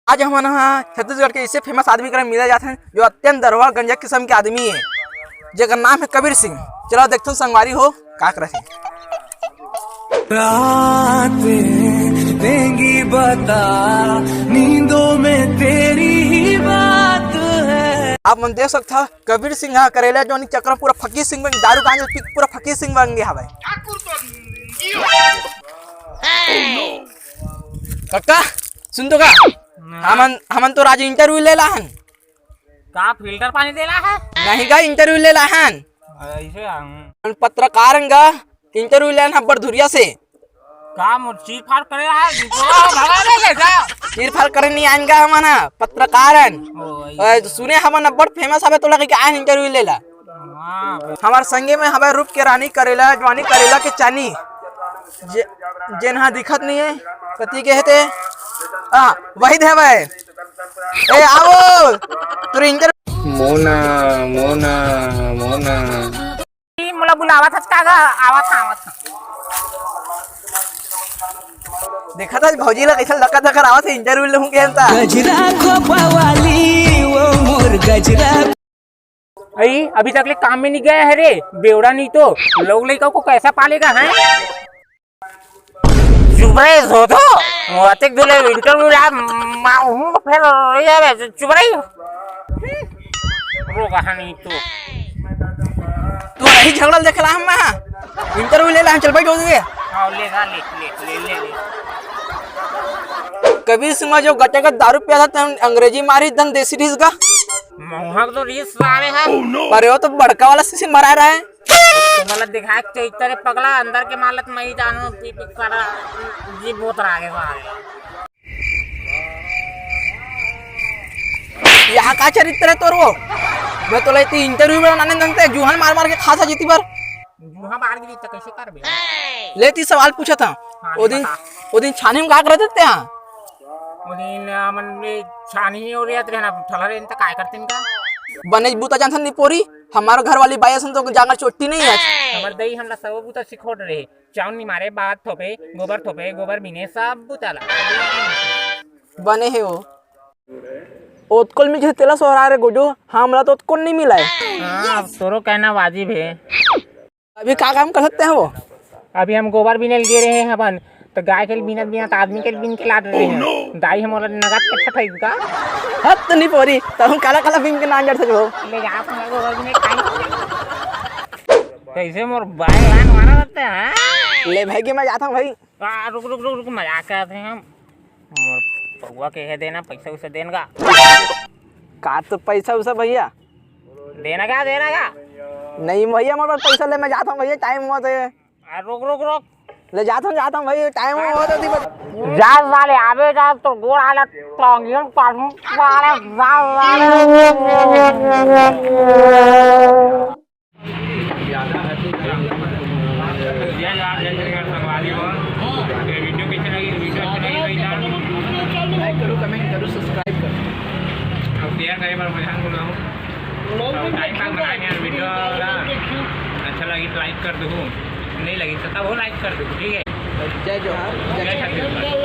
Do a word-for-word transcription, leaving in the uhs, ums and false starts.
आज हमन ह छत्तीसगढ़ के ऐसे फेमस आदमी करा मिले जात हन, जो अत्यंत दरोहा गंजा किस्म के आदमी हे, जेकर नाम हे कबीर सिंह। चलो देखथन संगवारी हो का करत हे। रातें देंगी बता, नींदों में तेरी ही बात है। आप मन देख सकत हव, कबीर सिंह ह करेला जवानी चक्कर पूरा फकीर सिंह बन, दारू गांजा पी के पूरा फकीर सिंह बन गे हवय। कक्का, सुन तो का? हमन, हमन तो आज interview ले ला हन। का filter पानी देला है? नहीं गा, interview ले ला हन। ऐसे हम। हमन पत्रकार हन गा, interview ले ला हन अब्बड़ धुरिया से। का मोर चीर फाड़ करे रहा है? निपोरा हो, भगा दे ले का? चीर फाड़ करे नहीं आन गा हमन ह, पत्रकार हन। ओ, अ, सुने हमन अब्बड़ famous हवे, तोला कहिके आन interview ले ला। हाँ। हमार संगे में हवे रूप के रानी करेला, जवानी करेला के चानी। जे-, जेन हा दिखत नहीं है, कति के हे ते? हाँ, वही दे भाई। ए, आओ, तोर इंटर- मोना, मोना, मोना। ई मोला बुलावत हस का गा? आवत हंव, आवत हंव। देखत हस भौजी ला कैसे लका धकर आवत हे, interview लहूं के अंता। गजरा खोपा वाली, वो मोर गजरा। अई, अभी तक ले काम में नहीं गया है रे, बेवड़ा नहीं तो लोग लइका को कैसा पालेगा, हैं? चुप रहे, धोतो। मोतिक दुले interview ला, माहूं फेल हो जावे, चुप रही। रो कहानी तो। तू यही झगड़ा देख रहा हम, interview ले ला, चल बैठ हो गए। हाँ, ले ला, ले, ले, ले, ले, ले। कबीर सिंह जो गटे का दारू पिया था, तन अंग्रेजी मारी, तन देसी ढीस का। महुआ तो रीस सारे है। अरे वो तो बड़का वाला शीशी मरा रहा है। तुम्हाला दिखाए चैतर पगला, अंदर के मालत मैं ही जानू, पी पी कर जी बोत रहा है सारे। यहाँ का चरित्र है तोर वो? मैं तो लेती interview में आने दंते, जुहन मार मार के खा सा जीती बार। जुहा बाहर गिरी तो कैसे करबे? लेती सवाल पूछा था। हाँ, ओ दिन, बता। ओ दिन छानी में का करत रहते हैं? ओ दिन, आ, मन में छानी और याद रहना, ठलर रहन त काय करते इनका? बने बूता जानथन नहीं पोरी, हमार घर वाली बाई असन तो जांगर चोटी नहीं है। हमर दई हमला सब बूता सिखोट रहे, चाउन नहीं मारे, बात थोपे, गोबर थोपे, गोबर बिने, सब बूता ला। बने हे वो। ओतकोल मिलथे तेला सोहरा रे गोजू, हमला तो ओतकोल नहीं मिला है। हाँ, अब तोरो कहना वाजिब है। अभी का काम कर सकते हैं वो? अभी हम गोबर बिने ल गे रहे हवन, तो गाय के बिनत बिनत आदमी के बिन के लाद रहे हैं। दाई हम ओला नगद के ठठाई का। हत नहीं पोरी, तो हम काला काला बिन के नान जड़ सकबो। ले जा, हम गोबर बिने खाई। कैसे मोर बाय लान मारा रहते हैं? ले भाई के मैं जाता हूँ भाई। आ, रुक, रुक, रुक, रुक, मजाक करत हन हम। मोर पौवा के हे देना, पैसा उसा देन गा। का तो पैसा उसा भैया? देना का, देना का? नहीं भैया, मोर पास पैसा ले, मैं जाता हूँ भैया, टाइम होवत हे। आ, रुक, रुक, रुक। ले जाता हूँ, जाता हूँ भैया, टाइम होवत हे। जा साले, आबे जा, तो गोड़ हालत, टंगियन पासू, साले, जा साले। जय जोहार, जय छत्तीसगढ़ संगवारी हो। ये video कैसे लगी? Video अच्छी लगी तो इधर like करो, comment करो, subscribe करो। और share करे बर मजाक बोल रहा हूँ। और time pass बनाने यार video ना। अच्छा लगी तो like कर दो, नहीं लगी तो तब वो like कर दो, ठीक है? जय जोहार, जय जय छत्तीसगढ़।